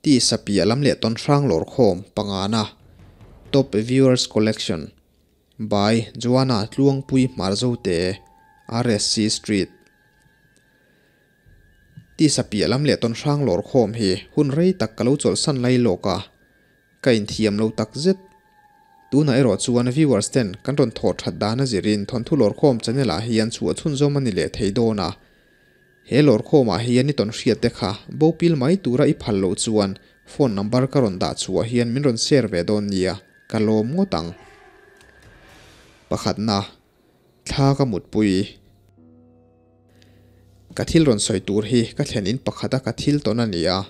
Tisa piah lam leh tawn hrang lawr khawm pangana Top Viewers Collection by Joana Tluangpui Hmarzote RSC Street Tisa piah lam leh tawn hrang lawr khawm hi hun rei tak ka lo chawlhsan lai lawk a, ka inthiam lo tak zet. Tunah erawh chuan viewers ten kan rawn thawh that dan a zirin thawnthu lawrkhawm channel ah hian chhuah chhunzawm a ni leh thei dawn a. He lawrkhawm ah hian i tawn hriat te kha bo pil mai tura i phal loh chuan phone number ka rawn dah chhuah hian min rawn share ve dawn nia, ka lawm ngawt ang. Pakhatna, thla ka mutpui. Ka thil rawn sawi tur hi ka thlen in pakhata ka thil tawn a ni a,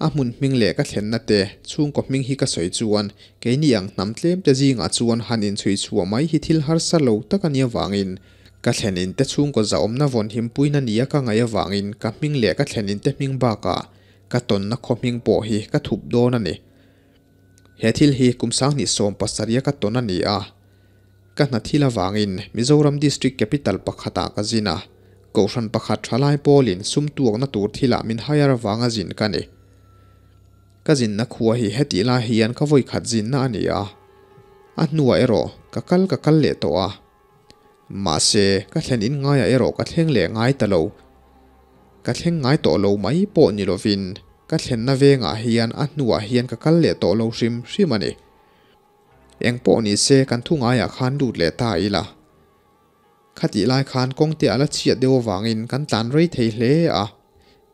a hmun hming leh ka thlenna te chhungkaw hming hi ka sawi chuan keini ang hnam tlem te zingah chuan han inchhui chhuah mai hi thil harsa lo tak a nia vangin ka thlen in te chhungkaw zahawmna vawn himpuina nia ka ngaih avangin ka hming leh ka thlen in te hming bakah ka tawnna khaw hming pawh hi ka thup dawn a ni. He thil hi kum sanghnih sawm pasarih a ka tawn a ni a. Ka hna thil avangin Mizoram District Capital pakhatah ka zin a, Kohhran pakhat thalai pawlin sum tuakna tur thilah min hire avanga zin ka ni. Ka zinna khua hi hetih lai hian ka vawi khat zinna a ni a, a hnuah erawh ka kal ka kal leh tawh a. Mahse, ka thlen in ngaiah erawh ka thleng leh ngai ta lo. Ka thleng ngai tawh lo mai pawh ni lovin ka thlenna vengah hian a hnuah hian ka kal leh tawh lo hrim hrim a ni. Eng pawh ni se kan thu ngaiah khan lut leh ta ila. Khatih lai khan kawngte a la chhiat deuh avangin kan tlan rei thei hle a,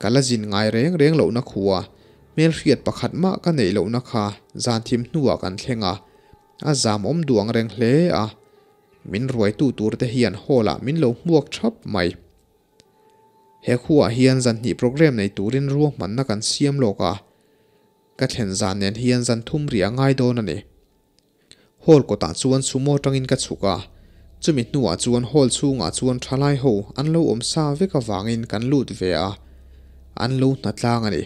ka la zin ngai reng reng lohna khua, hmelhriat pakhat mah ka neih lohna kha zan thim hnuah kan thleng a, a zam awm duh ang reng hle a. Min ruaitu turte hian hall ah min lo hmuak thap mai. He khuaah hian zan hnih programme nei turin ruahmanna kan siam lawk a. Ka thlen zan nen hian zan thum rih a ngai dawn a ni. Hall kawtah chuan sumo atangin ka chhuk a, chumi hnuah chuan hall chhungah chuan thalai ho an lo awm sa vek avangin kan lut ve a, an lo hna tlang a ni.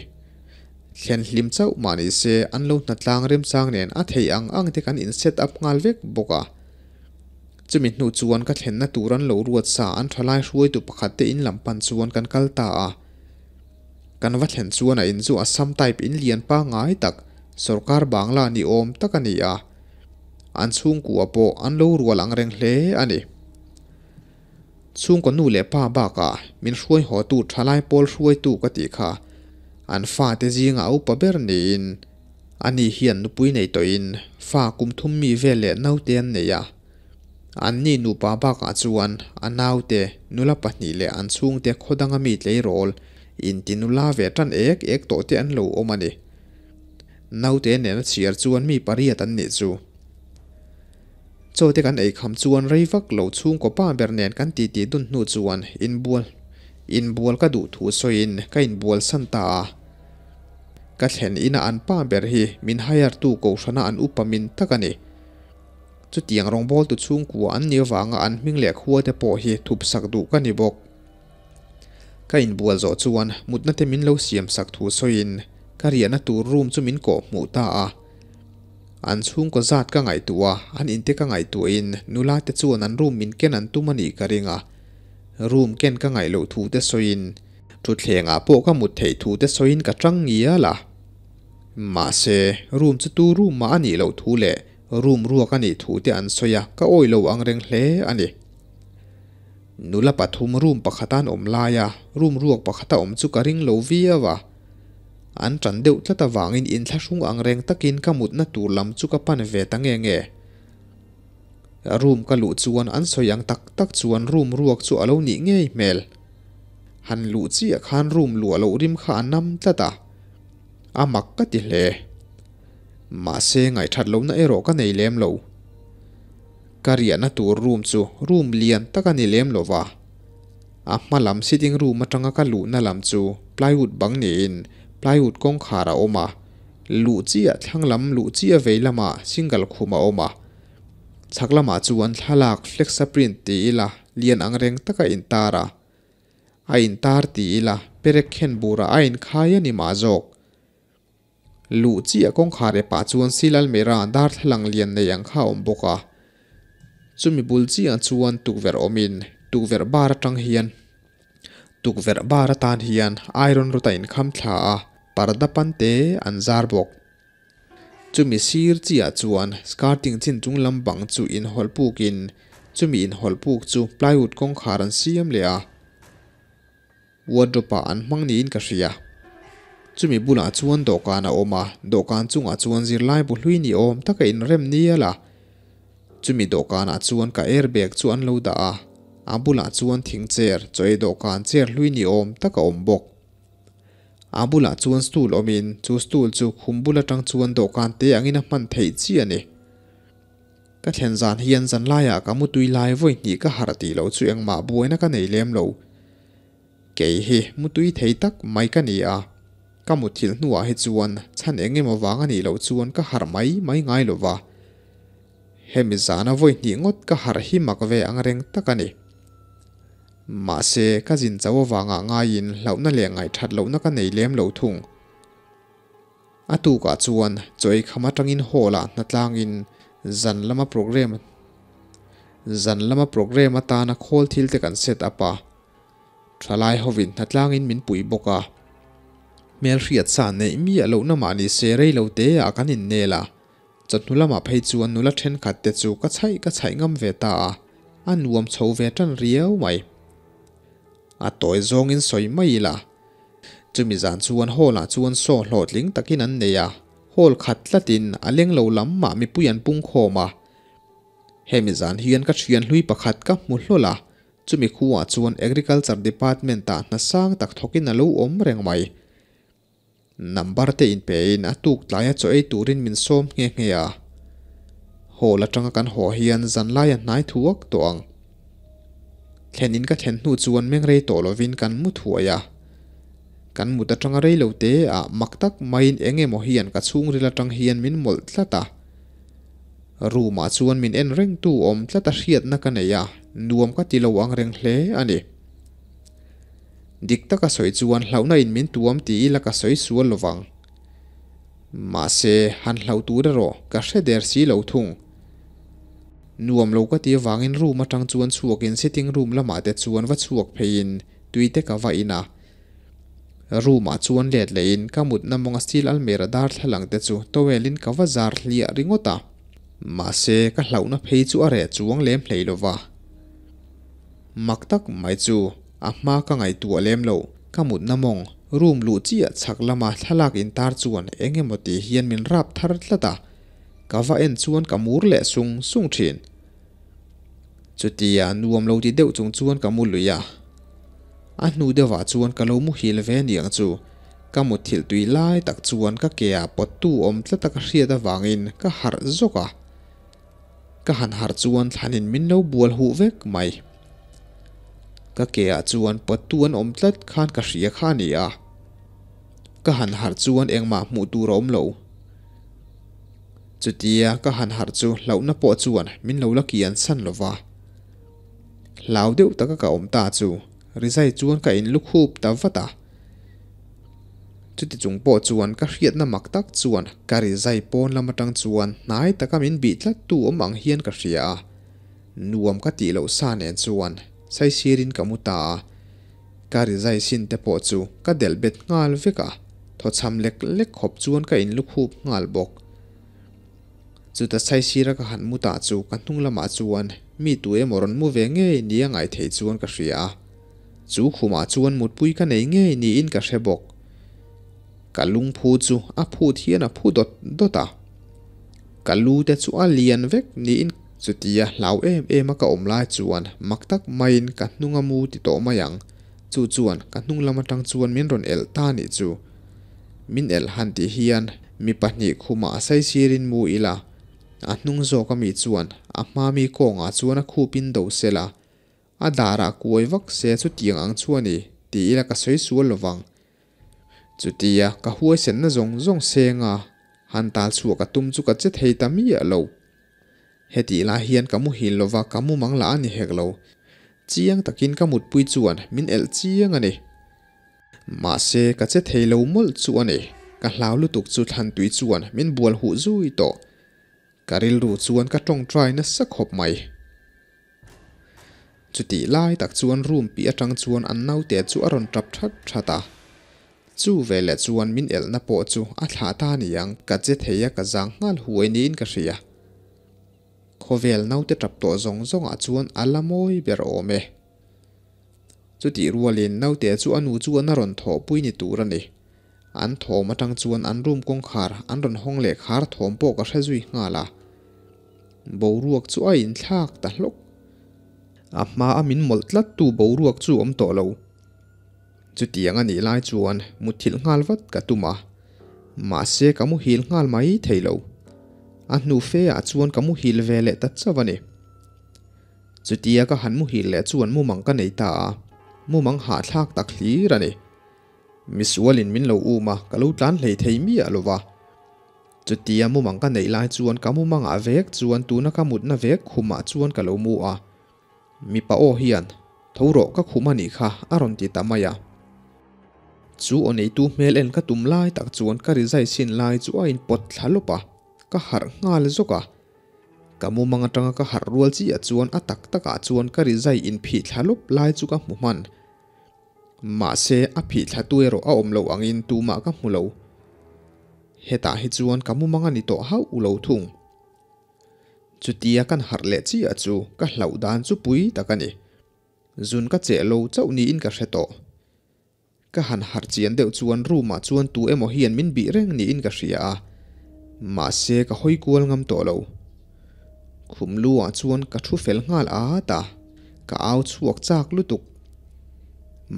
Thlen hlim chauh mah ni se an lo hna tlang remchang nen a theih ang ang te kan in set up nghal vek bawk a. Chumi hnu chuan ka thlenna tur an lo ruat sa an thalai hruaitu pakhat te in lam pan chuan kan kal ta a. Kan va thlen chuan a in chu Assam type in lian pangngai tak, sorkar bangla ni awm tak a ni a. An chhungkua pawh an lo rual ang reng hle a ni. Chhungkaw nu leh pa bakah min hruai haw tu thalai pawl hruaitu ka tih kha an fate zinga a upa ber niin ani hian nupui nei tawhin fa kum thum mi vel leh naute an nei a. An ni nupa bakah chuan a naute, nula pahnih leh an chhungte khaw danga mi tleirawl inti nula ve tan ek ek tawh te an lo awm a ni. Naute nena chhiar chuan mi pariat an nih chu. Chaw te kan ei kham chuan rei vak lo chhungkaw pa ber nen kan titi dun hnu chuan inbual inbual ka duh thu sawiin ka inbual san ta a. Ka thlen ina an pa ber hi min hire tu kohhrana an upa min tak a ni. Chutiang rawngbawltu chhungkua an nih avanga an hming leh khua te pawh hi thup sak duh ka ni bawk. Ka inbual zawh chuan mutna te min lo siam sak thu sawiin ka riahna tur room chu min kawh hmuh ta a. An chhungkaw zat ka ngaihtuah a, an inte ka ngaihtuahin nula te chuan an room min ken an tum a nih ka ring a. Room ken ka ngaih loh thu te sawiin thutthlengah pawh ka mut theih thu te sawiin ka tang ngial a. Mahse, room chu tu room mah a nih loh thu leh Room ruak a nih thu te an sawi a, ka awih lo ang reng hle a ni. Nula pathum room pakhata an awm lai a, room ruak pakhata awm chu ka ring lo viau a. An tan deuh tlat avangin inthlahrung ang reng takin ka mutna tur lam chu ka pan ve ta nge nge. Room ka luh chuan an sawi ang tak tak chuan room ruak chu a lo nih ngei hmel. Han luh chiah khan room luah loh rim kha a nam tlat a, a mak ka ti hle. Mahse ngaihthat lohna erawh ka nei lem lo. Ka riahna tur room chu room lian tak a ni lem lo va. A hma lam sitting room atanga ka luhna lam chu plywood bang niin plywood kawngkhar a awm a, luh chiah thlang lam luh chiah vei lamah single khum a awm a. Chhak lamah chuan thlalak flexa print ti ila lian angreng taka intar a. A intar ti ila perek khen burah a inkhai a ni mah zawk. Luh chiah kawngkhar epah chuan Silal Mera darthlalang lian nei ang kha a awm bawk a. Chumi bul chiah chuan tukverh awmin tukverh bar atang hian tukverh bar atan hian iron rod a inkham thla a. Parda pan te an zar bawk. Chumi sir chiah chuan skirting chin chung lam bang chu inhawlh pukin chumi inhawlh puk chu plywood kawngkhar an siam leh a. Wardrobe ah an hmang niin ka hria. Chumi bulah chuan dawhkan a awm a, dawhkan chungah chuan zirlai bu hlui ni awm taka inrem nial a. Chumi dawhkanah chuan ka airbag chu an lo dah a, a bulah chuan thing chair, chaw ei dawhkan chair hlui ni awm tak a awm bawk. A bulah chuan stool awmin chu stool chu khum bul atang chuan dawhkan te angin a hman theih chi a ni. Ka thlen zan hian zan laiah ka mutui lai vawi hnih ka harh tih loh chu engmah buaina ka nei lem lo. Kei hi mutui thei tak mai ka ni a, ka mutthilh hnuah hi chuan chhan eng emaw vang a nih loh chuan ka harh mai mai ngai lo va. Hemi zana vawi hnih ngawt ka harh hi mak ve ang reng tak a ni. Mahse, ka zin chauh avangah ngaiin hlauhna leh ngaihthat lohna ka nei lem lo thung. A tukah chuan chaw ei kham atangin hall ah hnatlangin zan lama program zan lama program atana khawl thil te kan set up a. Thalai hovin hnatlangin min pui bawk a. Hmelhriat sa neih miah lohna mah ni se rei lo te ah kan innel a. Chawhnu lamah phei chuan nula thenkhat te chu ka chhaih ka chhaih ngam ve ta a, a nuam chho ve tan riau mai. A tawi zawngin sawi mai ila. Chumi zan chuan hall ah chuan saw hlawhtling takin an nei a, hall khat tlatin a leng lo lam mah mipui an pung khawm a. Hemi zan hian ka thian hlui pakhat ka hmu hlawl a, chumi khuah chuan Agriculture Department ah hna sang tak thawkin a lo awm reng mai. Number te inpein a tuk tlaia chaw ei turin min sawm nghe nghe a. Hall atanga kan haw hian zanlai a hnai thuak tawh ang. Thlen in ka thlen hnu chuan meng rei tawh lovin kan mu thuai a. Kan mut atanga rei lo te ah mak tak maiin eng emaw hian ka chhungril atang hian min mawlh tlat a. Room ah chuan min en reng tu awm tlat a hriatna ka nei a, nuam ka ti lo ang reng hle a ni. Dik taka sawi chuan hlauhna in min tuam ti ila ka sawi sual lovang. Mahse, han hlauh tur erawh ka hre der si lo thung. Nuam lo ka ti avangin room atang chuan chhuakin sitting room lamah te chuan va chhuak pheiin tui te ka va in a. Room ah chuan let lehin ka mutna mawnga steel almera darthlalang te chu towel in ka va zar hliah ringawt a. Mahse, ka hlauhna phei chu a reh chuang lem hlei lova. Mak tak mai chu a hma ka ngaihtuah lem lo, ka mutna mawng room luh chiah chhak lama thlalak intar chuan eng emaw tih hian min rap thar tlat a, ka va en chuan ka mur leh sung sung thin. Chutia nuam lo ti deuh chung chuan ka mu lui a, a hnu deuhah chuan ka lo muhil ve niang chu ka mutthilh tui lai tak chuan ka ke ah pawttu awm tlat a ka hriat avangin ka harh zawk a. Ka han harh chuan thlanin min lo bual huh vek mai. Ka ke ah chuan pawttu an awm tlat khan ka hria kha a ni a. Ka han harh chuan engmah hmuh tur a awm lo. Chutia ka han harh chu hlauhna pawh chuan min lo la kian san lo va. Hlau deuh taka ka awm ta chu rizai chuan ka in lukhup ta vat a. Chuti chung pawh chuan ka hriatna mak tak chuan ka rizai pawn lam atang chuan hnai taka min bih tlat tu awm ang hian ka hria a, nuam ka tih loh sa nen chuan saisirin ka mu ta a, ka rizai sin te pawh chu ka delh bet nghal vek a, thawchham lek lek khawp chuan ka inlukhup nghal bawk. Chuta saisira ka han mu ta chu ka hnung lamah chuan mi tu emaw rawn mu ve ngei nia ngaithei chuan ka hria a. Chu khumah chuan mutpui ka nei ngei niin ka hre bawk. Ka lungphu chu a phut hian a phu dawt dawt a. Ka lu te chu a lian vek niin chutia hlau em em a ka awm lai chuan mak tak maiin ka hnung a mu ti tawh mai ang. Chu chuan ka hnung lam atang chuan min rawn elh ta nih chu. Min elh han tih hian mi pahnih khumah a saisirin mu ila, a hnung zawk ami chuan a hma mi kawngah chuan a khupin do sela, A darah kuai vak se chutiang ang chu a ni, ti ila ka sawi sual lo vang. Chutia ka huaisenna zawng zawng seng a, han tal chhuah ka tum chu ka che thei ta miah lo. Hetih lai hian ka muhil lo va, ka mumang lah a ni hek lo. Chiang takin ka mutpui chuan min elh chiang a ni. Mahse ka che thei lo mawlh chu a ni. Ka hlau lutuk chu thlantui chuan min bual huh zui tawh. Ka rilru chuan ka tawngtai nasa khawp mai. Chutih lai tak chuan room piah atang chuan an naute chu a rawn tap that that a. Chu veleh chuan min elhna pawh chu a thlah ta niang, ka che thei a ka zang nghal huai niin ka hria. Khawvel naute tap tawh zawng zawngah chuan a la mawi ber awm e. Chutih rualin naute chu a nu chuan a rawn thawhpui ni tur a ni. An thawm atang chuan an room kawngkhar an rawn hawng leh khar thawm pawh ka hre zui nghal a. Boruak chu a inthlak ta hlawk. A hma a min mawlh tlat tu boruak chu awm tawh lo. Chutiang a nih lai chuan mutthilh nghal vat ka tum a, mahse ka muhil nghal mai thei lo. A hnu fe ah chuan ka muhil ve leh ta chauh a ni. Chutia ka han muhil leh chuan mumang ka nei ta a, mumang hahthlak tak hlir a ni. Misualin min lo um a, ka lo tlan hlei thei miah lo va. Chutia mumang ka neih lai chuan ka mumangah vek chuan tuna ka mutna vek khumah chuan ka lo mu a. Mipa aw hian, Tho rawh ka khum a nih kha, a rawn ti ta mai a. Chu aw neitu hmel en ka tum lai tak chuan ka rizai sin lai chu a inpawt thla lawp a, ka harh nghal zawk a. Ka mumang atanga ka harh rual chiah chuan a tak takah chuan ka rizai inphih thla lawp lai chu ka hmu hman. Mahse, a phih thla tu erawh a awm loh angin tumah ka hmu lo. Hetah hi chuan ka mumang a ni tawh hauh lo thung. Chutia kan harh leh chiah chu ka hlauh dan chu pui tak a ni. Zun ka cheh lo chauh niin ka hre tawh. Ka han harh chian deuh chuan room ah chuan tu emaw hian min bih reng niin ka hria a, mahse ka hawi kual ngam tawh lo. Khum lu ah chuan ka thu fel nghal at a, ka au chhuak chak lutuk.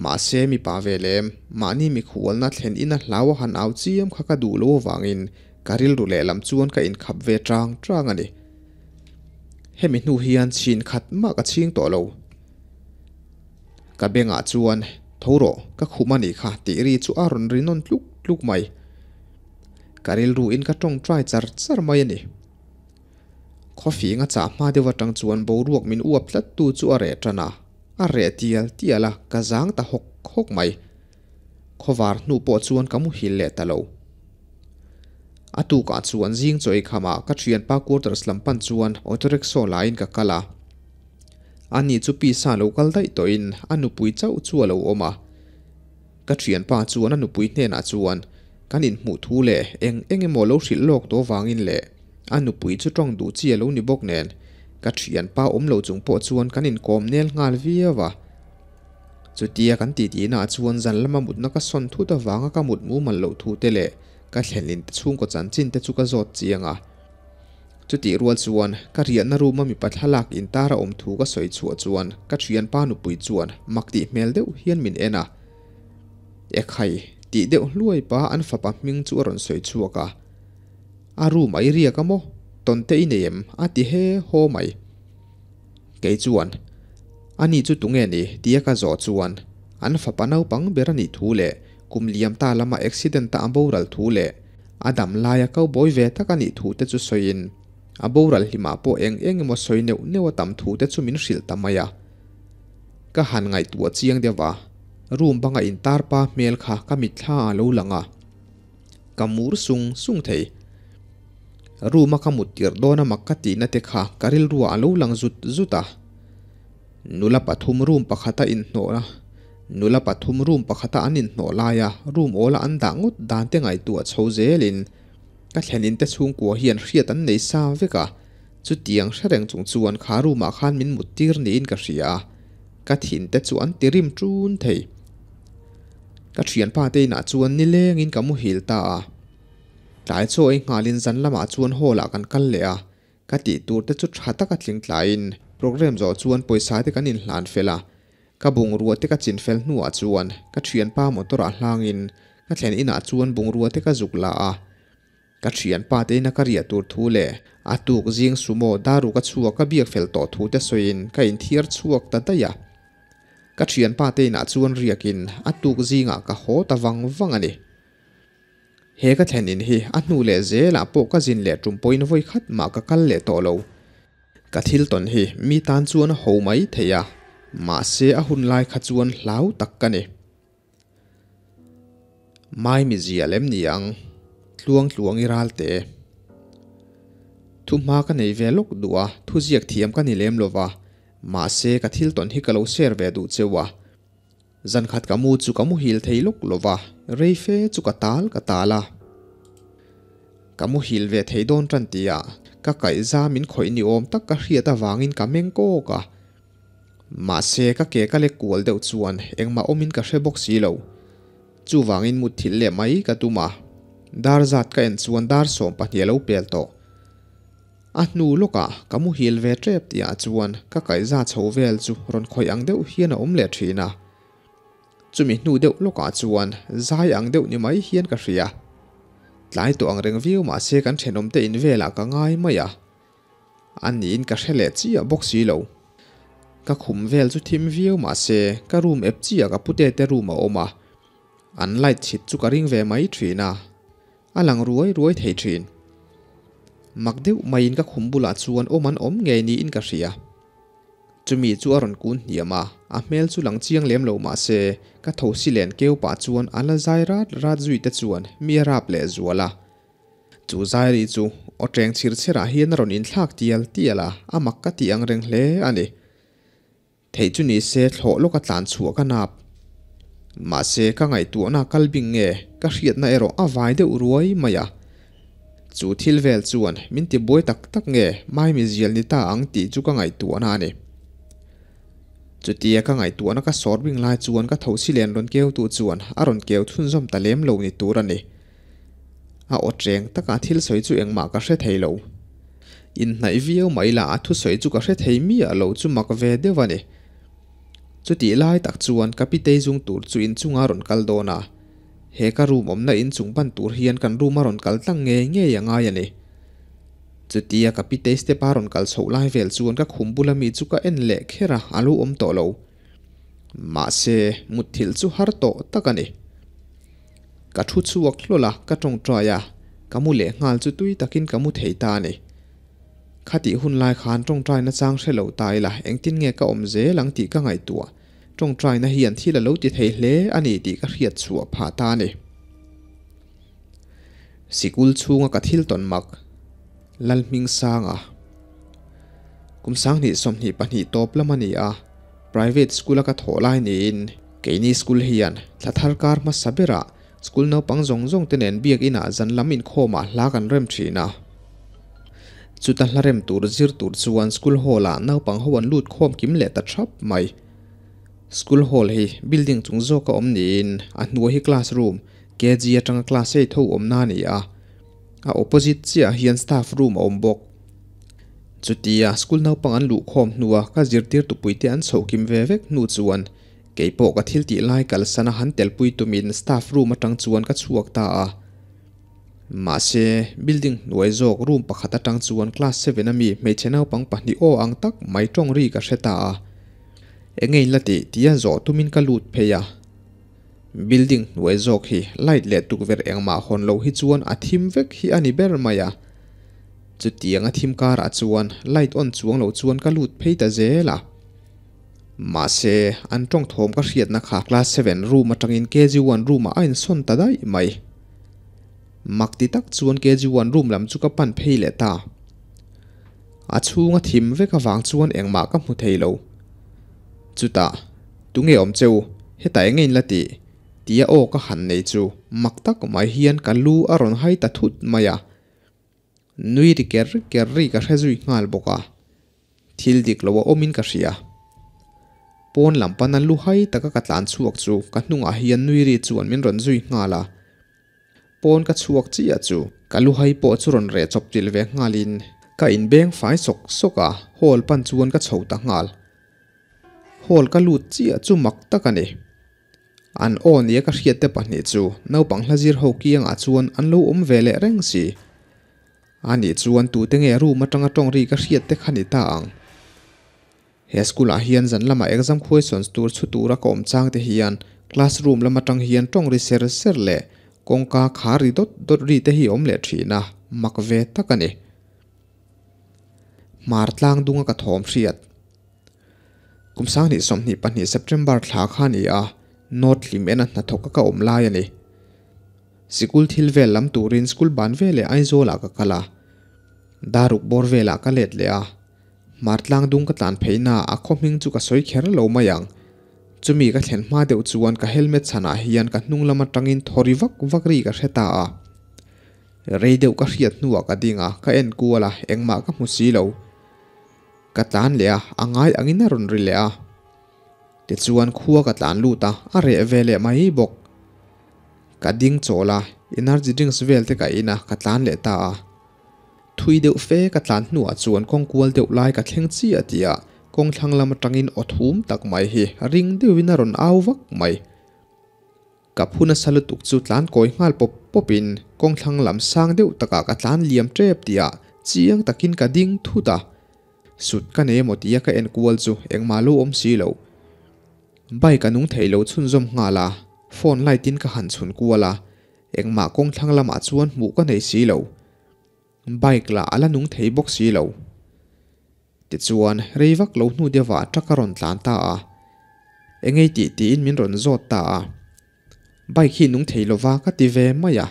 Mahse mipa ve lem, mahni mikhualna thlen ina hlau a han au chiam kha ka duh lo avangin Ka rilru lehlam chuan ka inkhap ve chang chang a ni. Hemi hnu hian chhin khat mah ka chhing tawh lo. Ka bengah chuan, Tho rawh, ka khum a nih kha tih ri chu a rawn ri nawn tluk tluk mai. Ka rilruin ka tawngtai char char mai a ni. Khawfing a chah hma deuh atang chuan boruak min uap tlat tu chu a reh tan a, a reh tial tial a, ka zang ta hawk hawk mai. Khawvar hnu pawh chuan ka muhil leh ta lo. A tukah chuan zing chaw eikham ah ka thianpa quarters lam pan chuan auto rickshaw laiin ka kal a. Ani chu pisa lo kal daih tawhin a nupui chauh chu a lo awm a. Ka thianpa chuan a nupui hnenah chuan kan inhmuh thu leh eng eng emaw lo hrilh lawk tawh vangin leh a nupui chu tawng duh chi a lo ni bawk nen ka thianpa awm lo chung pawh chuan kan inkawm nel nghal viau a. Chutia kan titihnaah chuan zan lama mutna ka sawn thut avanga ka mut mumal loh thu te leh ka thlenlin te chhungkaw chanchin te chu ka zawt chiang a. Chutih rual chuan ka riahna room a mipa thlalak intar a awm thu ka sawi chhuah chuan ka thianpa nupui chuan mak tih hmel deuh hian min en a. Ekhai, tih deuh hluai pa an fapa hming chu a rawn sawi chhuak a. A room a i riak a maw? Tawnte i nei em? a ti he haw mai. Kei chuan, Ani chu tunge ni? tia ka zawh chuan, an fapa naupang ber a nih thu leh kum liam ta lama accident a a boral thu leh a dam laia cowboy ve tak a nih thu te chu sawiin, a boral hlimah pawh eng eng emaw sawi neuh neuh a tam thu te chu min hrilh ta mai a. Ka han ngaihtuah chiang deuh a, room banga intar pa hmel kha ka mitthla a lo lang a. Ka mur sung sung thei. Room a ka mut tirh dawn a mak ka tihna te kha ka rilruah a lo lang zut zut a. Nula pathum room pakhata inhnawh a, nula pathum room pakhata an inhnawh laia room awla an dah ngawt dan te ngaihtuah chho zelin ka thlen in te chhungkua hian hriat an nei sa vek a, chutiang hre reng chung chuan kha room ah khan min mut tir niin ka hria a, ka thin te chu an ti rim ṭun thei. Ka thianpa te inah chuan nilengin ka muhil ta a. Tlai chaw ei nghalin zan lamah chuan hall ah kan kal leh a, ka tih tur te chu tha taka tling tlaiin program zawh chuan pawisa te kan inhlan fel a, ka bungrua te ka chin fel hnuah chuan ka thianpa motor ah hlangin ka thlen inah chuan bungrua te ka zuk la a, ka thianpa te ina ka riah tur thu leh a tuk zing sumo daru ka chhuak ka biak fel tawh thu te sawiin ka inthiar chhuak ta daih a. Ka thianpa te inah chuan riakin a tuk zingah ka haw ta vang vang a ni. He ka thlen in hi a hnu leh zelah pawh ka zin leh tum pawhin vawi khat mah ka kal leh tawh lo. Ka thil tawn hi mi tan chuan a ho mai thei a, mahse a hun lai kha chuan hlau tak ka ni. Mai mizia lem ni ang, tluang tluang i ral te. Thu hma ka nei ve lawk duh a, thu ziak thiam ka ni lem lo va, mahse ka thil tawn hi ka lo share ve duh cheu a. Zan khat ka mu chu ka muhil thei lawk lo va, rei fe chu ka tal ka tal a. Ka muhil ve thei dawn tan tihah ka kaihza min khawih ni awm tak ka hriat avangin ka meng kawk a. Mahse ka ke ka lek kual deuh chuan engmah awmin ka hre bawk si lo. Chuvangin mutthilh leh mai ka tum a, dar zat ka en chuan dar 12 a lo pel tawh. A hnu lawkah ka muhil ve tep tihah chuan ka kaihza chho vel chu rawn khawih ang deuh hian a awm leh thin a. Chumi hnu deuh lawkah chuan zai ang deuh ni mai hian ka hria. Tlai tawh ang reng viau mahse kan thenawmte in velah ka ngai mai a. A niin ka hre leh chiah bawk si lo. Ka khum vel chu thim viau mahse ka room ep chiah ka pute te room a awm a. An light chhit chu ka ring ve mai thin a. A lang ruai ruai thei thin. Mak deuh maiin ka khum bulah chuan awm an awm ngei niin ka hria. Chumi chu a rawn kun hniam a, a hmel chu lang chiang lem lo mah se, ka thosi len keu pah chuan a la zai rat rat zui te chuan mi a rap leh zual a. Chu zairi chu aw teng chhir chherah hian a rawn inthlak tial tial a, a mak ka tih ang reng hle a ni. Theih chu ni se thlawh lawka tlan chhuah ka nap. Mahse ka ngaihtuahna kal bing nge ka hriatna erawh a vai deuh ruai mai a. Chu thil vel chuan min ti buai tak tak nge Maimi zial ni ta ang tih chu ka ngaihtuahna a ni. Chutia ka ngaihtuahna ka sawr bing lai chuan ka thosi len rawn keutu chuan a rawn keu chhunzawm ta lem lo ni tur a ni. A aw cheng taka thil sawi chu engmah ka hre thei lo. Inhnaih viau mai la a thusawi chu ka hre thei miah lo chu mak ve deuh a ni. Chutih lai tak chuan ka pitei zung tur chu inchunga rawn kal dawn a, he ka room awmna inchung pan tur hian kan room a rawn kal tlang ngei ngei a ngai a ni. Chutia ka pitei step a rawn kal chhoh lai vel chuan ka khum bula mi chu ka en leh kher a, a lo awm tawh lo. Mahse, mutthilh chu har tawh tak a ni. Ka thu chhuak hlawl a, ka tawngtai a, ka mu leh nghal chu tui takin ka mu thei ta a ni. Khatih hun lai khan tawngtaina chang hre lo ta ila engtin nge ka awm zel ang tih ka ngaihtuah. Tawngtaina hian thil a lo ti thei hle a ni tih ka hriat chhuah phah ta a ni. Sikul chhunga ka thil tawn mak, Lalhmingsanga. Kum 2022 tawp lam a ni a, private school a ka thawh lai niin keini school hian thla thar kar hmasa berah school naupang zawng zawng te nen biakinah zan lam inkhawmah hla kan rem thin a. Chuta hla rem tur zir tur chuan school hall ah naupang ho an lut khawm kim leh ta thap mai. School hall hi building chung zawka awm niin a hnuai hi classroom, KG atanga class eight ho awmna a ni a. A opposite chiah hian staff room a awm bawk. Chutia school naupang an luh khawm hnua ka zirtir tupuite an chhoh kim ve vek hnu chuan keipawh ka thil tih lai kalsana han telpui tumin staff room atang chuan ka chhuak ta a. Mahse, building hnuai zawk room pakhat atang chuan class 7 ami hmeichhe naupang pahnih aw ang tak mai tawng ri ka hre ta a. Enge in la tih tia zawh tumin ka lut phei a. Building hnuai zawk hi light leh tukverh engmah hawn loh hi chuan a thim vek hi a ni ber mai a. Chutiang a thim karah chuan light on chuang lo chuan ka lut phei ta zel a. Mahse, an tawng thawm ka hriatna kha class 7 room atangin KG1 room ah a insawn ta daih mai. Mak ti tak chuan KG1 room lam chu ka pan phei leh ta. A chhung a thim vek avang chuan engmah ka hmu thei lo. Chutah, tunge awm cheu, hetah enge in la tih? tia aw ka han nei chu mak tak mai hian ka lu a rawn hai ta thut mai a. Nui ri ker ker ri ka hre zui nghal bawk a, thil dik lo a awmin ka hria. Pawn lam pana lu hai taka ka tlan chhuak chu ka hnungah hian nui ri chuan min rawn zui nghal a. Pawn ka chhuak chiah chu ka lu hai pawh chu rawn reh chawp chilh ve nghalin ka inbeng fai sawk sawk a, hall pan chuan ka chho ta nghal. Hall ka lut chiah chu mak tak a ni. An aw nia ka hriat te pahnih chu naupang hla zir ho kiangah chuan an lo awm ve leh reng si. A nih chuan tute nge room atanga tawng ri ka hriat te kha ni ta ang. He school ah hian zan lamah exam questions tur chhu tura ka awm chang te hian classroom lam atang hian tawng ri ser ser leh kawngka khar ri dawt dawt ri te hi awm leh thin a, mak ve tak a ni. Hmar tlang dunga ka thawm hriat. Kum 2022 September thla kha ni a, North hlim ena hnathawk a ka awm lai a ni. Sikul thil vel lam turin school ban veleh Aizawlah ka kal a, daruk bawr velah ka let leh a, Hmar tlang dung ka tlan phei na a khaw hming chu ka sawi kher lo mai ang. Chumi ka thlen hma deuh chuan ka helmet chhanah hian ka hnung lam atangin thaw ri vak vak ri ka hre ta a. Rei deuh ka hriat hnuah ka ding a, ka en kual a, engmah ka hmu si lo. Ka tlan leh a, a ngai angin a rawn ri leh a. Tichuan khua ka tlan lut a, a reh ve leh mai bawk. Ka ding chawl a, energy drinks vel te ka in a, ka tlan leh ta a. Thui deuh fe ka tlan hnuah chuan kawng kual deuh lai ka thleng chiah tih ah kawng thlang lam atangin aw thum tak mai hi ring deuhin a rawn au vak mai. Ka phu nasa lutuk chu tlan kawi nghal pawp pawp in kawng thlang lam sang deuh takah ka tlan liam tep tih ah chiang takin ka ding thut a. Sut ka nei emaw tia ka en kual chu engmah lo awm si lo. Bike a nung thei lo chhunzawm nghal a, phone light in ka han chhun kual a, engmah kawng thlang lamah chuan hmuh ka nei si lo. Bike lah a la nung thei bawk si lo. Tichuan, rei vak lo hnu deuhah truck a rawn tlan ta a, engei tih tiin min rawn zawt ta a. Bike hi nung thei lova ka ti ve mai a.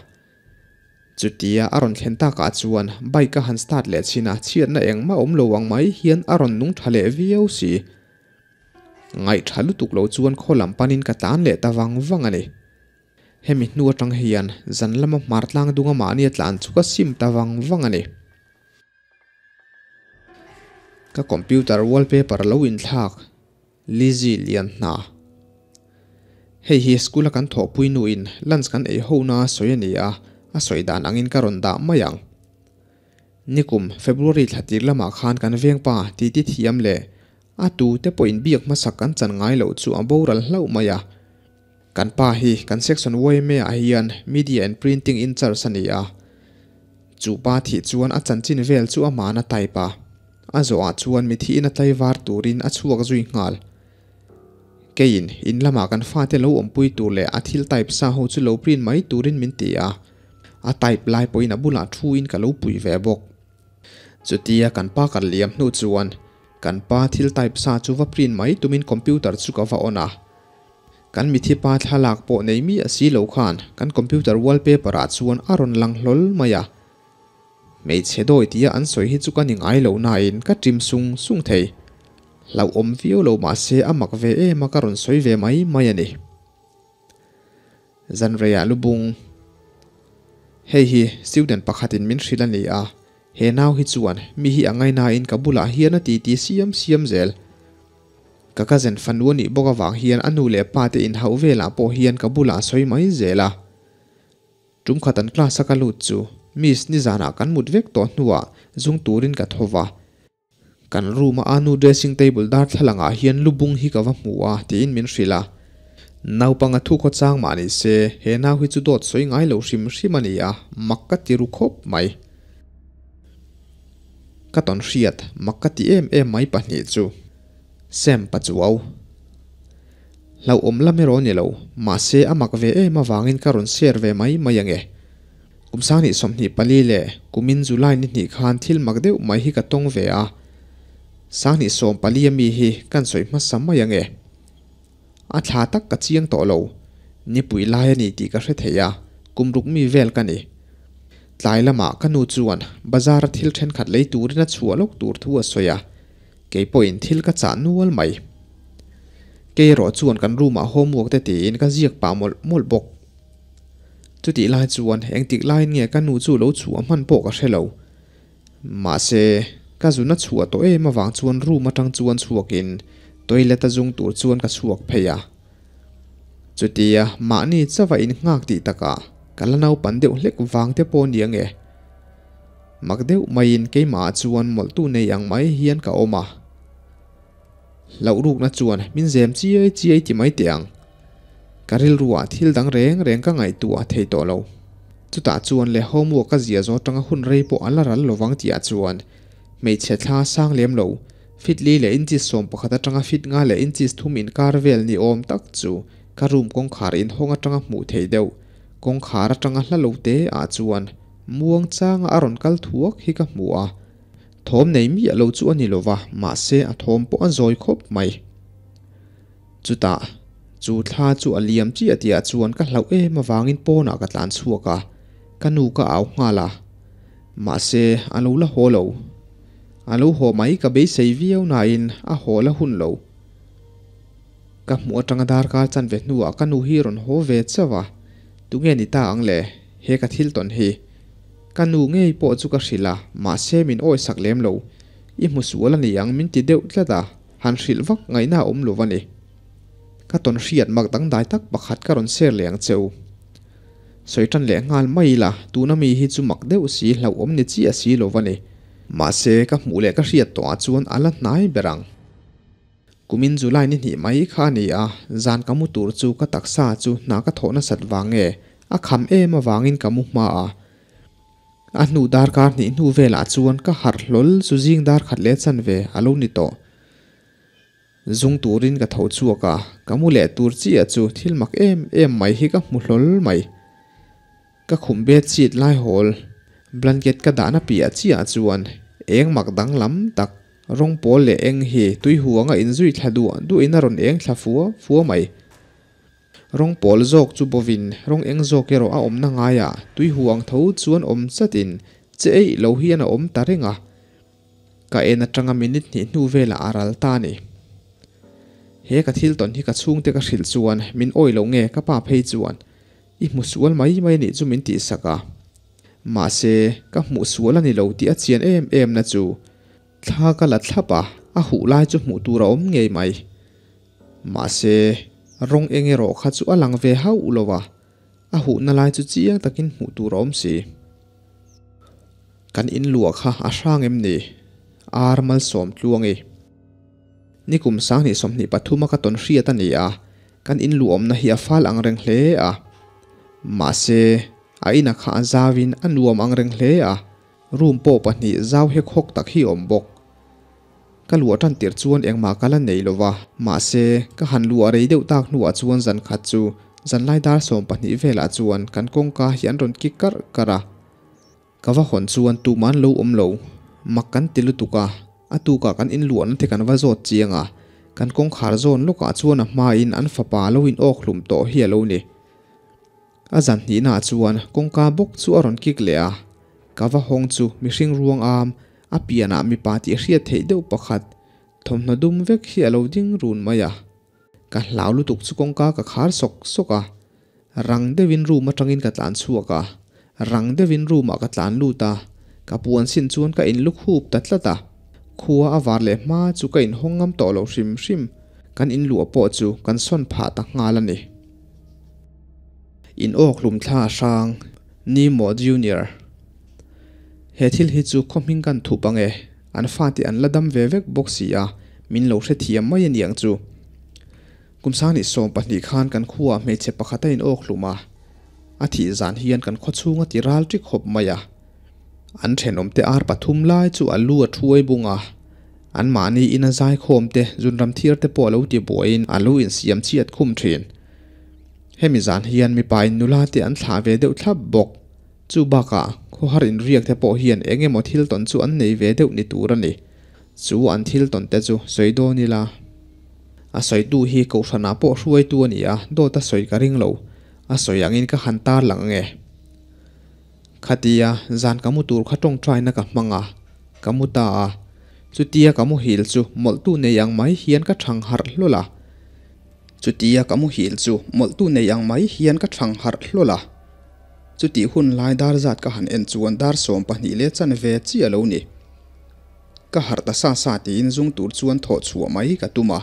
Chutia a rawn thlen takah chuan bike a han start leh chhin a, chhiatna engmah awm lo ang mai hian a rawn nung tha leh viau si. Ngaih tha lutuk lo chuan khaw lam panin ka tlan leh ta vang vang a ni. Hemi hnu atang hian zan lama hmar tlang dunga mahni a tlan chu ka sim ta vang vang a ni. Ka computer wallpaper lo inthlak. Lizzy lian hna. Hei hi school a kan thawhpui nuin lunch kan ei ho na sawi a ni a, a sawi dan angin ka rawn dah mai ang. Nikum February thla tir lamah khan kan vengpa titi thiam leh a tu te pawhin biak hmasak kan chan ngai loh chu a boral hlauh mai a. Kan pa hi kan section yma ah hian media and printing in charge a ni a. Chu pa thih chuan a chanchin vel chu aman a type a. A zawhah chuan mithiin a tlaivar turin a chhuak zui nghal. Keiin in lamah kan fate lo awmpui tur leh a thil type sa ho chu lo print mai turin min ti a, a type lai pawhin a bulah thuin ka lo pui ve bawk. Chutia kan pa kal liam hnu chuan kan pa thil type sa chu va print mai tumin computer chu ka va on a. Kan mithi pa thlalak pawh nei miah si lo khan kan computer wallpaper ah chuan a rawn lang hlawl mai a. Hmeichhe dawi tia an sawi hi chu ka ni ngai lo nain ka ṭim sung sung thei. Hlauhawm viau lo mah se a mak ve em a ka rawn sawi ve mai mai a ni. Zanreiah lubung. Hei hi student pakhatin min hrilh a ni a, he nau hi chuan mi hi a ngainain ka bulah hian a titi siam siam zel. Ka cousin fanu a nih bawk avang hian a nu leh pa te inhauh velah pawh hian ka bulah a sawi mai zel a. Tum khat an class a ka lut chu Miss nizanah kan mut vek tawh hnuah zung turin ka tho va. Kan room a anu dressing table darthlalang ah hian lubung hi ka va hmu a tiin min hrilh a. Naupang a thu khaw chang mah ni se he nau hi chu dawt sawi ngai lo hrim hrim a ni a, mak ka ti ru khawp mai. Ka tawn hriat mak ka ti em em mai pahnih chu. Sam Pachuau. Hlauhawm lam erawh a ni lo, mahse a mak ve em avangin ka rawn share ve mai mai ange. Kum sanghnih 24 leh kumin July ni hnih khan thil mak deuh mai hi ka tawng ve a, sanghnih 14 ami hi kan sawi hmasa mai ange. A thla tak ka chiang tawh lo, nipui lai a ni tih ka hre thei a, kum ruk mi vel ka ni. Tlai lamah ka nu chuan bazar a thil thenkhat lei turin a chhuah lawk tur thu a sawi a, Kei pawhin thil ka chah nual mai. Kei erawh chuan kan room ah homework te tiin ka ziak pah mawlh mawlh bawk. Chutih lai chuan engtik laiin nge ka nu chu lo chhuah hman pawh ka hre lo. Mahse, ka zun a chhuah tawh em avang chuan room atang chuan chhuakin toilet a zung tur chuan ka chhuak phei a. Chutia mahni chauha innghak tih takah ka la naupan deuh hlek vang te pawh nia nge. Mak deuh maiin keimahah chuan mawlhtu nei ang mai hian ka awm a. Hlauh rukna chuan min zem chiai chiai ti mai teh ang. Ka rilruah thil dang reng reng ka ngaihtuah thei tawh lo. Chutah chuan le homework ka zia zawh atanga hun rei pawh a la ral lovang tihah chuan hmeichhe thla sang lem lo, fit li leh inches 11 atanga fit nga leh inches thum inkar vel ni awm tak chu ka room kawngkhar inhawng atanga hmuh theih deuh kawngkhar atanga hla lo te ah chuan Muang changa a rawn kal thuak hi ka hmu a, thawm nei miah lo chu a ni lova, mahse a thawm pawh a zawi khawp mai. Chutah, chu thla chu a liam chiah tihah chuan ka hlauh em avangin pawnah ka tlan chhuak a, ka nu ka au nghal a. Mahse, a lo la haw lo. A lo haw mai ka beisei viau nain a haw la hun lo. Ka hmuh atanga darkar chanve hnuah ka nu hi rawn haw ve chauh a, tunge ni ta ang le, he ka thil tawn hi. Ka nu ngei pawh chu ka hrilh a, mahse min awisak lem lo. I hmu sual a ni ang min ti deuh tlat a, han hrilh vak ngaihna a awm lo a ni. Ka tawn hriat mak dangdai tak pakhat ka rawn share leh ang che u. Sawi tan leh nghal mai ila, tuna mi hi chu mak deuh si hlauhawm ni chiah si lo va ni. Mahse ka hmuh leh ka hriat tawhah chuan a la hnai ber ang. Kumin July ni hnih mai kha a ni a, zan ka mu tur chu ka taksa chu hna ka thawh nasat vang nge a kham em avangin ka mu hma a. A hnu darkar hnih hnu velah chuan ka harh hlawl chu zing dar khat leh chanve a lo ni tawh. Zung turin ka tho chhuak a, ka mu leh tur chiah chu thil mak em em mai hi ka hmu hlawl mai. Ka khum bedsheet lai hawl blanket ka dahna piah chiah chuan eng mak danglam tak rawng pawl leh eng hi tui huanga inzui thla duah duahin a rawn eng thla fua fua mai. Rawng pawl zawk chu bawvin rawng eng zawk erawh a awmna ngaiah tui huang tho chuan awm chatin che eih lo hian a awm ta reng a. Ka en atanga minute hnih hnu velah a ral ta a ni. He ka thil tawn hi ka chhungte ka hrilh chuan min awih loh nge ka pa phei chuan I hmu sual mai mai nih chu min tihsak a. Mahse, ka hmuh sual a ni lo tih a chian em em na chu thla ka la thlap a, a huh lai chu hmuh tur a awm ngei mai. Mahse, rawng eng erawh kha chu a lang ve hauh lo a, a huhna lai chu chiang takin hmuh tur a awm si. Kan in luah kha a hrang em ni? Ar malsawm tluang i. Nikum 2023 a ka tawn hriat a ni a, kan in luhawmna hi a fal ang reng hle a. Mahse, a ina kha a zauin a nuam ang reng hle a, room pawh pahnih zau hek hawk tak hi a awm bawk. Ka luah tan tir chuan engmah ka la nei lo va, mahse, ka han luah rei deuh tak hnuah chuan zan khat chu zanlai dar 12 velah chuan kan kawngka hi an rawn kik karh karh a. Ka va hawn chuan tumah an lo awm lo. Mak kan ti lutuk a, a tukah kan inluahna te kan va zawt chiang a, kan kawngkhar zawn lawkah chuan a hmain an fapa lo in awk hlum tawh hi a lo ni. A zan hnihnaah chuan kawngka bawk chu a rawn kik leh a, ka va hawng chu mihring ruang am, a pianah mipa tih hriat theih deuh pakhat, thawmhnaw dum vek hi a lo ding run mai a. Ka hlau lutuk chu kawngka ka khar sawk sawk a, rang deuhin room atangin ka tlan chhuak a, rang deuhin room ah ka tlan lut a, ka puan sin chuan ka in luk hup ta tlat a, khua a var leh hma chu ka inhawng ngam tawh lo hrim hrim, kan in luah pawh chu kan sawn phah ta nghal a ni. In awk hlum thla a hrang, Nemo Junior. He thil hi chu khaw hming kan thup ang e, an fate an la dam ve vek bawk si a, min lo hrethiam mai a niang chu. Kum 2020 khan kan khuaah hmeichhe pakhat a inawk hlum a, a thih zan hian kan khaw chhung a ti ral ṭik khawp mai a. An ṭhenawmte ar pathum lai chu a lu a ṭhuai bung a, anmahni ina zaikhawm te, zunram thiar te pawh a lo ti buaiin a lu insiam chhiat khum ṭhin. Hemi zan hian mipa in nula te an thlah ve deuh thlap bawk. Chu bakah khawhar inriak te pawh hian eng emaw thil tawn chu an nei ve deuh ni tur a ni. Chu an thil tawn te chu sawi dawn ila. A sawitu hi Kohhranah pawh hruaitu a ni a, dawt a sawi ka ring lo. A sawi angin ka han tar lang ange. Khatia zan ka mu tur kha tawngtaina ka hmang a, ka mu ta a. Chutia ka muhil chu mawlhtu nei ang mai hian ka thang harh hlawl a. Chutia ka muhil chu mawlhtu nei ang mai hian ka thang harh hlawl a. Chutih hun lai dar zat ka han en chuan dar 12 leh chanve chiah lo ni. Ka harh ta sa sa tiin zung tur chuan thawh chhuah mai ka tum a.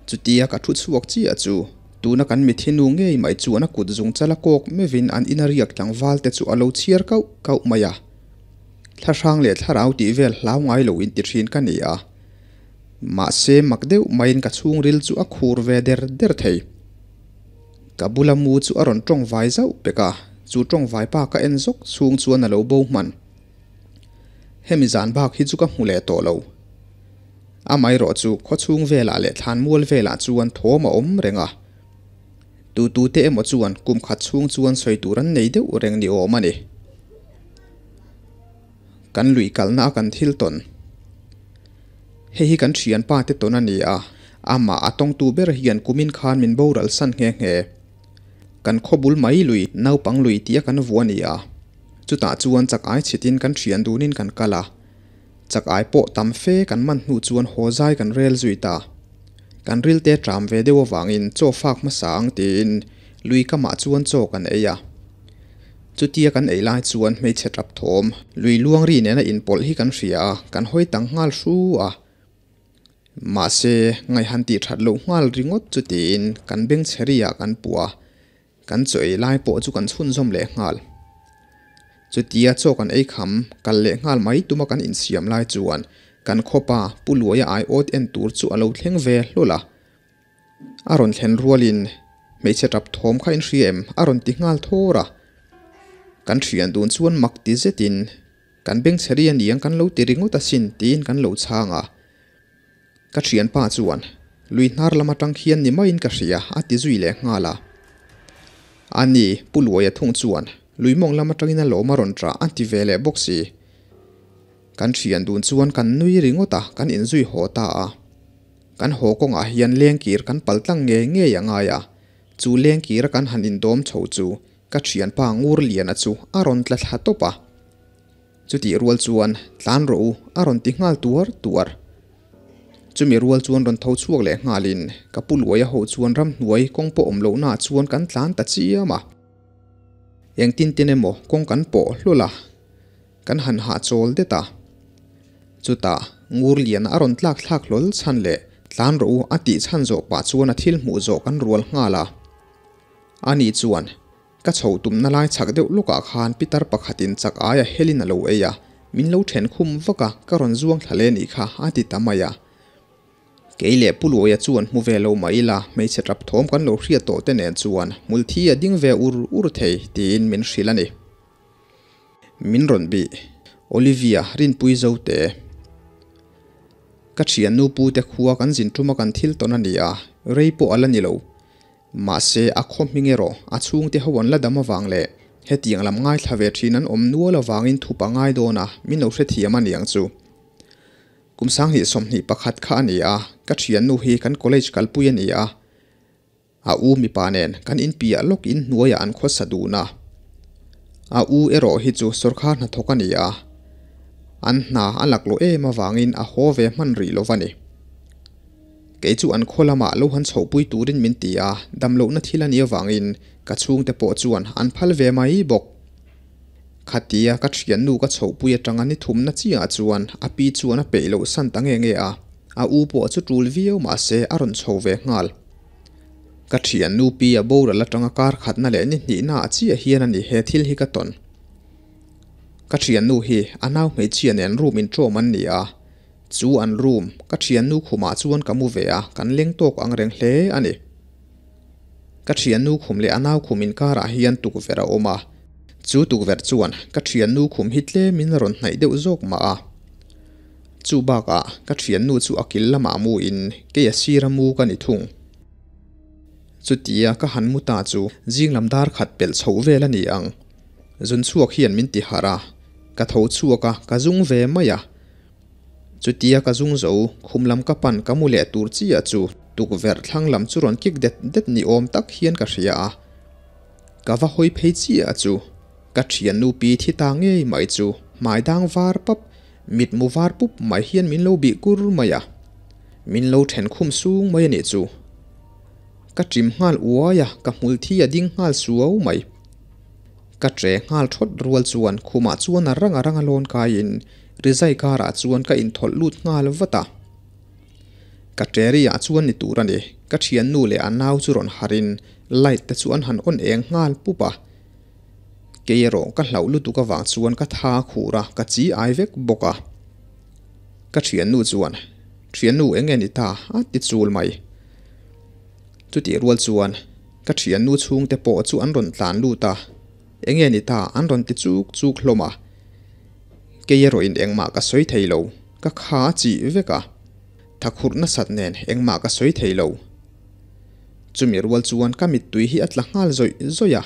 Chutia ka thu chhuak chiah chu tuna kan mithi nu ngei mai chuan a kut zung chal a kawk meuhin an ina riak tlangval te chu a lo chhiar kauh kauh mai a. Thlahrang leh thlarau tih vel hlau ngai lo inti thin ka ni a. Mahse mak deuh maiin ka chhungril chu a khur ve der der thei. Ka bula mu chu a rawn tawng vai zauh pek a, chu tawng vai pa ka en zawk chhung chuan a lo bo hman. Hemi zan bak hi chu ka hmu leh tawh lo. Amaherawh chu khawchhung velah leh thlanmual velah chuan thawm a awm reng a. Tutute emaw chuan kum khat chhung chuan sawi tur an nei deuh reng ni awm a ni. Kan lui kalna a kan thil tawn. Hei hi kan thianpa te tawn a ni a, amah a tawngtu ber hian kumin khan min boral san nghe nghe. Kan khaw bul mai lui, naupang lui tia kan vuah a ni a. Chutah chuan chak ai chhitin kan thian dunin kan kal a. Chak ai pawh tam fe kan man hnu chuan haw zai kan rel zui ta. Kan rilte tram ve deuh awangin chaw fak hmasa ang tiin lui kamah chuan chaw kan ei a. Chutia kan ei lai chuan hmeichhe tap thawm lui luang ri nena inpawlh hi kan hria a, kan hawi tang nghal hru a. Mahse, ngaih han tih that loh nghal ringawt chu tiin kan beng chhe ri ah kan puh a, kan chaw ei lai pawh chu kan chhunzawm leh nghal. Chutia chaw kan ei kham kal leh nghal mai tuma kan insiam lai chuan kan khawpa Pu Luaia aiawt en tur chu a lo thleng ve hlawl a. A rawn thlen rualin hmeichhe tap thawm kha in hria em? a rawn ti nghal thawr a. Kan thian dun chuan mak ti zetin kan bengchhe ri aniang kan lo ti ringawt asin tiin kan lo chhang a. Ka thianpa chuan lui hnar lam atang khian ni maiin ka hria a ti zui leh nghal a. Ani Pu Luaia thung chuan lui mawng lam atangin a lawm a rawn tah a ti ve leh bawk si. Kan thian dun chuan kan nui ringawt a, kan inzui haw ta a. Kan haw kawngah hian lengkir kan pal tlang ngei ngei a ngai a, chu lengkira kan han indawm chho chu ka thianpa ngur liana chu a rawn tla thla tawp a. Chutih rual chuan tlan rawh u a rawn ti nghal tuar tuar. Chumi rual chuan rawn tho chhuak leh nghalin ka pu luaia ho chuan ramhnuai kawng pawh awm lohnaah chuan kan tlan ta chiam a. Engtin tin emaw kawng kan pawh hlawl a. Kan han hahchawl det a. Chutah Ngurliana a rawn tlak thlak hlawl chhan leh tlan rawh u a tih chhan zawh pah chuan a thil hmuh zawh kan rual nghal a. Ani chuan, Ka chho tumna lai chhak deuh lawkah khan pitar pakhatin chak aia helin a lo ei a, min lo then khum vak a, ka rawn zuang thla le nih kha a ti ta mai a. Kei leh Pu Luaia chuan hmu ve lo mah ila, hmeichhe tap thawm kan lo hriat tawh te nen chuan hmulthi a ding ve ur ur thei tiin min hrilh a ni. Min rawn bih, Olivia, Rinpui Zote. Ka thiannu pu te khua kan zin tuma kan thil tawn a ni a, rei pawh a la ni lo. Mahse, a khaw hming erawh a chhungte ho an la dam avang leh hetiang lam ngaithla ve thin an awm nual avangin thup a ngai dawn a, min lo hrethiam a niang chu. Kum 2021 kha a ni a, ka thiannu hi kan college kalpui a ni a. A u mipa nen kan inpiah lawk in hnuaiah an khawsa dun a. A u erawh hi chu sawrkhar hnathawk a ni a, an hna a laklawh em avangin a haw ve hman rih lo va ni. Kei chu an khaw lamah lo han chhohpui turin min ti a, damlohna thil a nih avangin ka chhungte pawh chuan an phal ve mai bawk. Khatia ka thiannu ka chhohpui atanga ni thumna chiahah chuan a pi chuan a peih loh san ta nge nge a, a u pawh chu tul viau mahse a rawn chho ve nghal. Ka thiannu pi a boral atanga kar khatna leh ni hnihnaah chiah hian a ni he thil hi ka tawn. Ka thiannu hi a nau hmeichhia nen room intawm an ni a, chu an room ka thiannu khumah chuan ka mu ve a, kan leng tawk ang reng hle a ni. Ka thiannu khum leh a nau khum inkarah hian tukverh a awm a, chu tukverh chuan ka thiannu khum hi tlemin a rawn hnaih deuh zawk mah a. Chu bakah ka thiannu chu a kil lamah mu in kei a sira mu ka ni thung. Chutia ka han mu ta chu zing lam dar khat pelh chhoh vel a ni ang. Zun chhuak hian min ti harh a, ka tho chhuak a, ka zung ve mai a. Chutia ka zung zo, khum lam ka pan ka mu leh tur chiah chu tukverh thlang lam chu rawn kik det det ni awm tak hian ka hria a. Ka va hawi phei chiah chu ka thiannu pi thi ta ngei mai chu hmai dang var pap, mitmu var pup mai hian min lo bih kur mai a. Min lo then khum sung mai a nih chu. Ka chim nghal uai a, ka hmul thi a ding nghal suau mai. Ka che nghal thawt rual chuan khumah chuan a rang a rang a lawn kaiin rizai karah chuan ka inthawlh lut nghal vat a. Ka ṭeri ah chuan ni tur a ni, ka thiannu leh a nau chu rawn harin light te chu an han on eng nghal pup a. Kei erawh ka hlauh lutuk avang chuan ka tha khur a, ka chi ai vek bawk a. Ka thiannu chuan, Thiannu eng nge ni ta? a ti chul mai. Chutih rual chuan ka thiannu chhungte pawh chu an rawn tlan lut a, Eng nge ni ta? an rawn ti chuk chuk hlawm a. Kei erawhin engmah ka sawi thei lo, ka kha a chih vek a. Thakhurh nasat nen engmah ka sawi thei lo. Chumi rual chuan ka mittui hi a tla nghal zawih zawih a.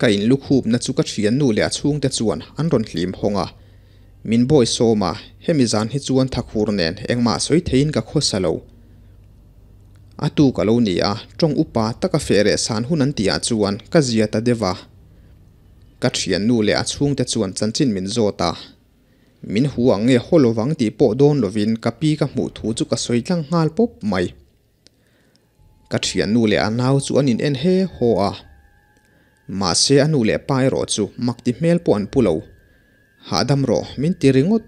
Ka inlukhupna chu ka thiannu leh a chhungte chuan an rawn hlim hawng a. Min bawi sawm a, hemi zan hi chuan thakhur nen engmah sawi theiin ka khawsa lo. A tuk a lo ni a, tawng upa taka feh reh san hun an tihah chuan ka zia ta deuh a. Ka thiannu leh a chhungte chuan chanchin min zawt a. Min hu ang nge haw lovang tih pawh dawn lovin ka pi ka hmuh thu chu ka sawi tlang nghal pawp mai. Ka thiannu leh a nau chu an in en he haw a. Mahse a nu leh pa erawh chu mak ti hmel pawh an pu lo. Hahdam rawh, min ti ringawt.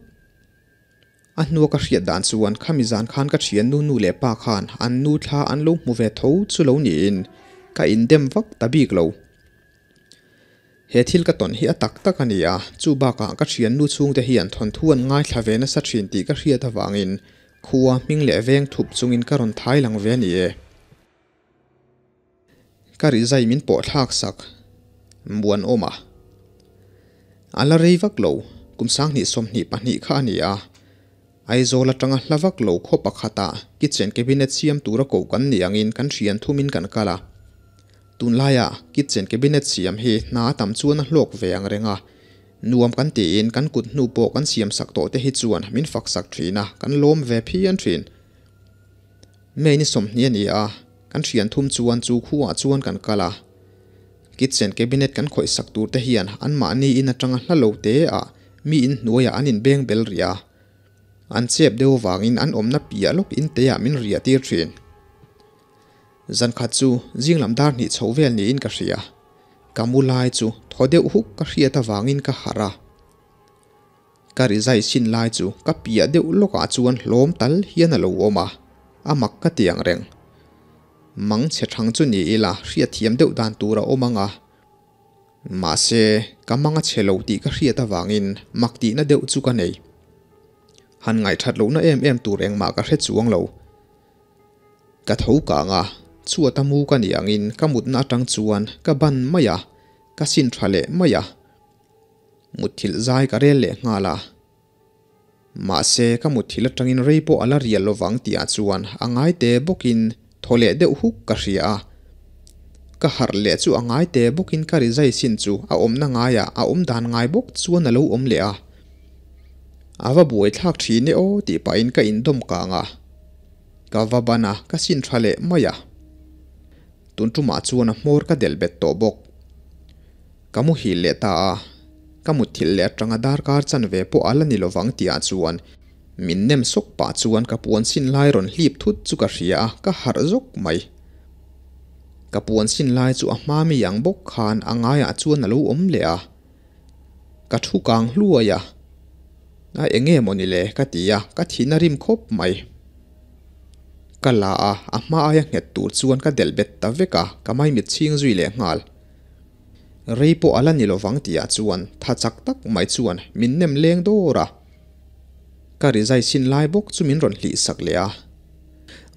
A hnua ka hriat dan chuan khami zan khan ka thiannu nu leh pa khan an nu thla an lo hmu ve tho chu lo niin ka indem vak ta bik lo. He thil ka tawn hi a tak tak a ni a, chu bakah ka thiannu chhungte hian thawnthu an ngaithla ve nasa thin tih ka hriat avangin khua hming leh veng thup chungin ka rawn thai lang ve a ni e. Ka rizai min pawh thlak sak muanawm a. A la rei vak lo, kum sanghnih 22 kha a ni a. Aizawl atanga hla vak lo khaw pakhatah kitchen cabinet siam tura koh kan nih angin kan thian thumin kan kal a. Tunlaia kitchen cabinet siam hi hna a tam chuan a hlawk ve ang reng a. Nuam kan tiin kan kut hnu pawh kan siam sak tawh te hi chuan min fak sak thin a, kan lawm ve phian thin. May ni 20 a ni a, kan thian thum chuan chu khuaah chuan kan kal a. Kitchen cabinet kan khawih sak tur te hian anmahni in atanga hla lo te ah mi in hnuaiah an inbeng bel rih a. An chep deuh avangin an awmna piah lawk in te ah min riah tir thin. Zan khat chu zing lam dar hnih chho vel niin ka hria. Ka mu lai chu thaw deuh huk ka hriat avangin ka harh a. Ka rizai sin lai chu ka piah deuh lawkah chuan hlawm tal hian a lo awm a, a mak ka ti ang reng. Mang chhe thang chu ni ila hriatthiam deuh dan tur a awm ang a. Mahse, ka mang a chhe lo tih ka hriat avangin mak tihna deuh chu ka nei. Han ngaihthat lohna em em tur engmah ka hre chuang lo. Ka tho kang a, chhuat a mu ka nih angin ka mutna atang chuan ka ban mai a, ka sin tha leh mai a. Mutthilh zai ka rel leh nghal a. Mahse, ka mutthilh atangin rei pawh a la rial lovang tihah chuan a ngai te bawkin thaw leh deuh huk ka hria a. Ka harh leh chu a ngai te bawkin ka rizai sin chu a awmna ngaiah a awm dan ngai bawk chuan a lo awm leh a. A va buai thlak thin e aw tih pahin ka indawm kang a. Ka va ban a, ka sin tha leh mai a. Tun tumah chuan a hmawr ka delh bet tawh bawk. Ka muhil leh ta a, ka mutthilh leh atanga darkar chanve pawh a la ni lovang tihah chuan min nem sawk pah chuan ka puan sin lai rawn hlip thut chu ka hria a, ka harh zawk mai. Ka puan sin lai chu a hma mi ang bawk khan a ngaiah chuan a lo awm leh a, ka thu kang hluai a, a eng nge maw ni le ka ti a, ka thin a rim khawp mai. Ka la a, a hma aia nghet tur chuan ka delh bet ta vek a, ka maimit chhing zui leh nghal. Rei pawh a la ni lovang tihah chuan tha chak tak mai chuan min nem leng dawr a. Ka rizai sin lai bawk chu min rawn hlih sak leh a.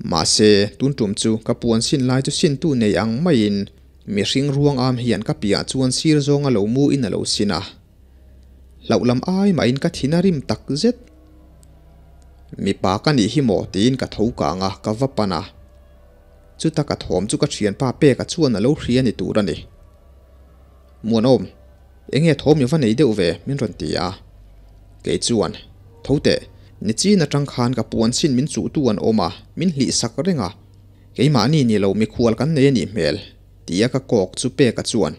Mahse, tun tum chu ka puan sin lai chu sintu nei ang maiin mihring ruang am hian ka piah chuan sir zawng a lo mu in a lo sin a. Hlauh lam ai mahin ka thin a rim tak zet. Mipa ka nih hi maw tiin ka tho kang a, ka va pan a. Chuta ka thawm chu ka thianpa peka chuan a lo hria ni tur a ni. Muanawm, enge thawm i va nei deuh ve? min rawn ti a. Kei chuan, Tho teh, ni chin atang khan ka puan chin min chuhtu an awm a, min hlih sak reng a. Keimahni ni lo mikhual kan nei a nih hmel, tia ka kawk chu peka chuan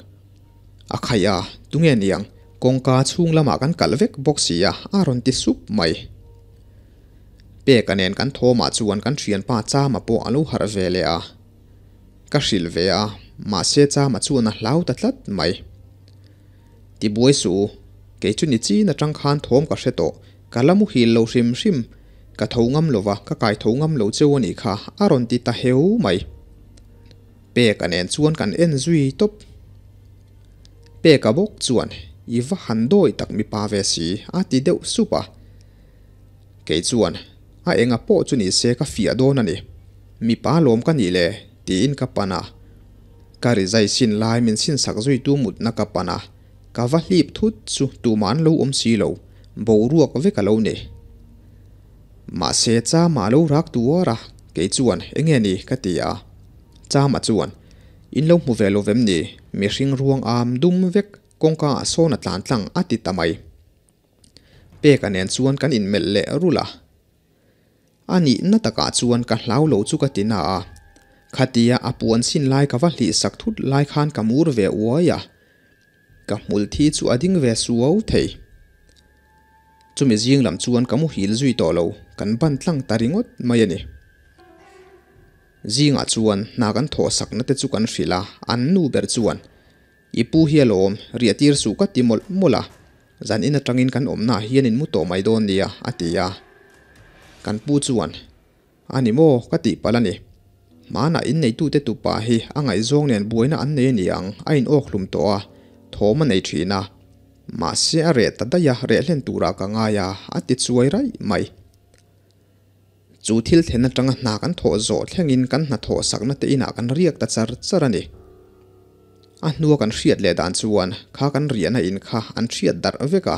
a khaih a, Tunge niang, kawngka chhung lamah kan kalh vek bawk si a, a rawn ti sup mai. Peka nen kan thawmah chuan kan thianpa Chama pawh a lo harh ve leh a. Ka hrilh ve a, mahse Chama chuan a hlau ta tlat mai. Tibuai suh u, kei chu ni chin atang khan thawm ka hre tawh, ka la muhil lo hrim hrim, ka tho ngam lo va, ka kai tho ngam lo cheu a nih kha, a rawn ti ta heu mai. Peka nen chuan kan en zui tawp. Peka bawk chuan, I va han dawi tak mipa ve si, a ti deuh sup a. Kei chuan, A enga pawh chu ni se ka fiah dawn a ni. Mipa lawm ka nih le? tiin ka pan a. Ka rizai sin lai min sin sak zuitu mutna ka pan a. Ka va hlip thut chu tumah an lo awm si lo, boruak vek a lo ni. Mahse Chama a lo rak tuar a, kei chuan, Enge ni? ka ti a. Chama chuan, In lo hmu ve lo vem ni? Mihring ruang am dum vek kawngka ah sawn a tlan tlang a ti ta mai. Peka nen chuan kan inmelh leh rulh a. A nihna takah chuan ka hlau lo chu ka ti na a. Khatia a puan sin lai ka va hlih sak thut lai khan ka mur ve uai a. Ka hmul thi chu a ding ve suau thei. Chumi zing lam chuan ka muhil zui tawh lo, kan ban tlang ta ringawt mai a ni. Zingah chuan hna kan thawh sakna te chu kan hrilh a, an nu ber chuan, I pu hi alawm, riah tir suh ka ti mawlh mawlh a, zan in atangin kan awmnaah hian in mu tawh mai dawn nia, a ti a. Kan pu chuan, A ni maw? Ka tih palh a ni. Hmanah inneitute tupa hi a ngaihzawng nen buaina an nei a ni ang, a in awk hlum tawh a, thawm a nei thin a. Mahse a reh ta daih a, reh hlen turah ka ngai a, a ti chuai raih mai. Chu thil thlen atanga hna kan thawh zawh thlengin kan hnathawh sakna te inah kan riak ta char char a ni. A hnua kan hriat leh dan chuan kha kan riahna in kha an hriat darh vek a,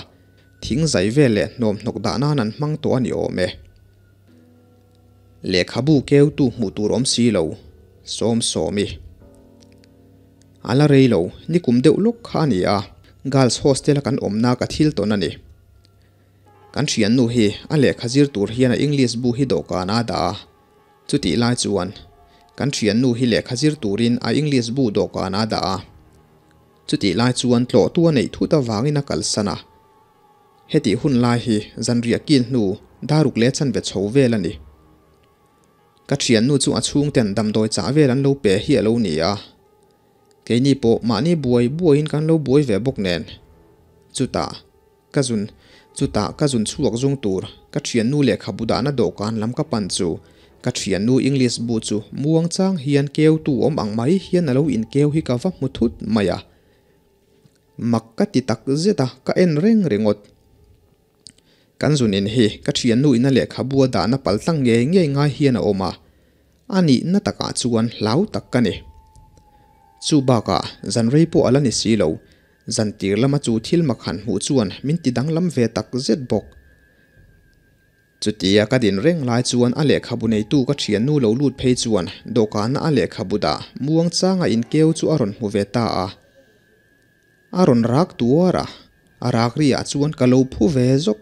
thing zai vel leh hnawm hnawk dah nan an hmang tawh a ni awm e. Lehkhabu keutu hmuh tur awm si lo, Sawmsawmi. A la rei lo, nikum deuh lawk kha a ni a, Girls Hostel a kan awmna ka thil tawn a ni. Kan thiannu hi a lehkha zir tur hian a English bu hi dawhkan a dah a, chutih lai chuan kan thiannu hi lehkha zir turin a English bu dawhkan a dah a, chutih lai chuan tlawhtu a neih thut avangin a kalsan a. Hetih hun lai hi zanriah kil hnu daruk leh chanve chho vel a ni. Ka thiannu chu a chhungten damdawi chah vel an lo pe hi a lo ni a. Keini pawh mahni buai buaiin kan lo buai ve bawk nen. Chutah ka zun chutah ka zun chhuak zung tur ka thiannu lehkhabu dahna dawhkan lam ka pan chu ka thiannu English bu chu muang chang hian keutu awm ang mai hian a lo inkeu hi ka va hmu thut mai a. Mak ka ti tak zet a, ka en reng ringawt. Kan zun in hi ka thiannu ina lehkhabu a dahna pal tlang ngei ngei ngai hian a awm a, a nihna takah chuan hlau tak ka ni. Chu bakah zan rei pawh a la ni si lo, zan tir lama chu thil mak han hmuh chuan min ti danglam ve tak zet bawk. Chutia ka din reng lai chuan a lehkhabu neitu ka thiannu lo lut phei chuan dawhkana a lehkhabu dah muang changa inkeu chu a rawn hmu ve ta a. A rawn rak tuar a, a rak riah chuan ka lo phu ve zawk.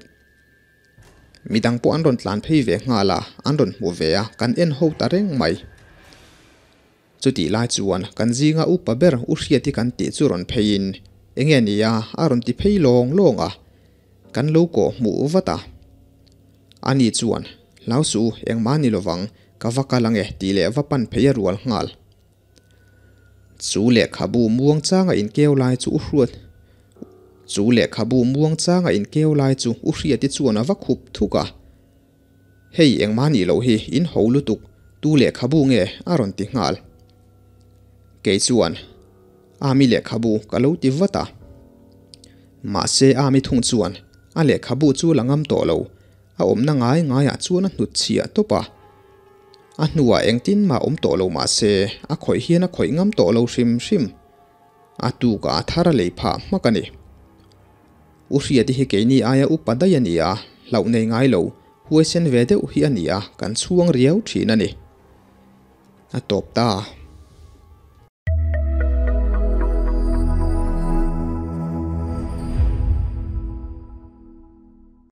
Midang pawh an rawn tlan phei ve nghal a, an rawn hmu ve a, kan en ho ta reng mai. Chutih lai chuan kan zinga upa ber U Hriati kan tih chu rawn pheiin, Enge nia? a rawn ti phei lawng lawng a, kan lo kawh hmuh vat a. Ani chuan, Hlau suh u, engmah ni lovang, ka va kal ange tih leh va pan phei a rual nghal. Chu lehkhabu muang changa inkeu lai chu U Hruat Chu lehkhabu muang changa inkeu lai chu U Hriati chuan a va khup thuk a. Hei engmah nih loh hi in ho lutuk, tu lehkhabu nge a rawn ti nghal. Kei chuan, Ami lehkhabu ka lo ti vat a. Mahse Ami thung chuan a lehkhabu chu la ngam tawh lo, a awmna ngai ngaiah chuan a hnut chhiah tawp a. A hnuah engtin mah awm tawh lo mahse a khawih hian a khawih ngam tawh lo hrim hrim. A tukah a thar a lei phah hmak a ni. U Hriati hi keini aia upa daih a ni a, hlauh nei ngai lo, huaisen ve deuh hi a ni a, kan chhuang riau thin a ni. A tawp ta.